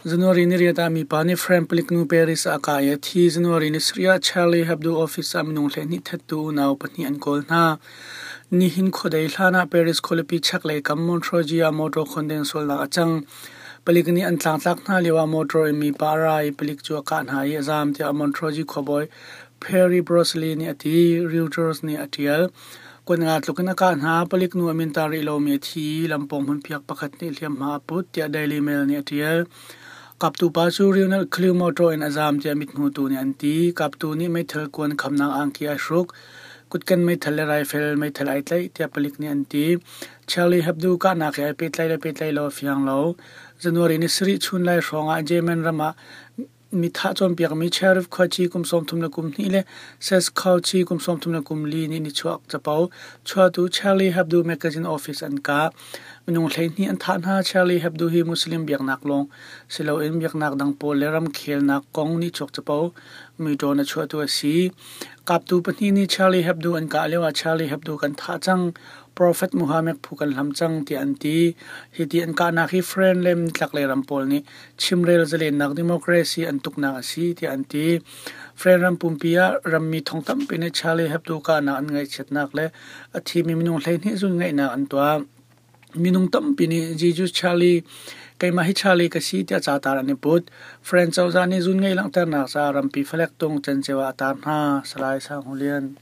January ni riat ah mipa nih French palik nu Paris ah a kah i a thi. January ni sarih ah Charlie Hebdo office ah minung 12 thattu unau pahnih an kawl hna. Nihin khuadei hlan ah Paris khualipi chaklei kam Montrouge ah motor khawnden sualnak a cang. Palik nih an tlangtlak hna lioah motor in mipa a ra i palik cu a kah hna i a zaam tiah Montrouge khuabawi Pierre Brosly nih a ti, Reuters nih a ṭial. Kuat nga tluk in a kah hna. Palik nu a min tar rih lomi a thi i lampawng hmunphiak pakhat nih hliamhma a put tiah Daily Mail nih a ṭial. Kaptu pa cu Ronald Clue motor in a zaam tiah mithmutu nih an ti. Kaptu nih meithal kuan khamnak angki ai hruk. Kutken meithal le raifel meithal ai tlaih tiah palik nih an ti. Charlie Hebdo kahnak he ai pehtlaih le pehtlaih lo a fiang lo. January ni sarih chun lai hrawng ah Yemen ram ah Mithah cawnpiakmi Sheriff khuaci kum 32 le Seth Khuaci kum 34 nih nichuak capo chuahtu Charlie Hebdo Magazine office an kah. Minung 12 an thah hna. Charlie Hebdo hi Muslim biaknak lawng si loin biaknak dang pawl le ramkhelnak kong nichuak capo muiṭawn a chuahtu a si. Kaptu pahnih nih Charlie Hebdo an kah lioah Charlie Hebdo kan thah cang. Prophet Muhammad phu kan hlam cang tiah an ti. Hiti an kahnak hi French le nitlaklei ram pawl nih chimrel zalennak democracy an tuknak a si tiah an ti. French ram pumpi ah rammi thong tampi nih Charlie Hebdo kahnak an ngaihchiatnak le a thimi minung 12 zun ngaihnak an tuah. Minung tampi nih Jesus Charlie keimah hi Charlie ka si tiah ca tar an i put. French cozah nih zun ngei langhternak caah rampi falek tung canceu ah a tar hna. Salai Sang Hu Lian.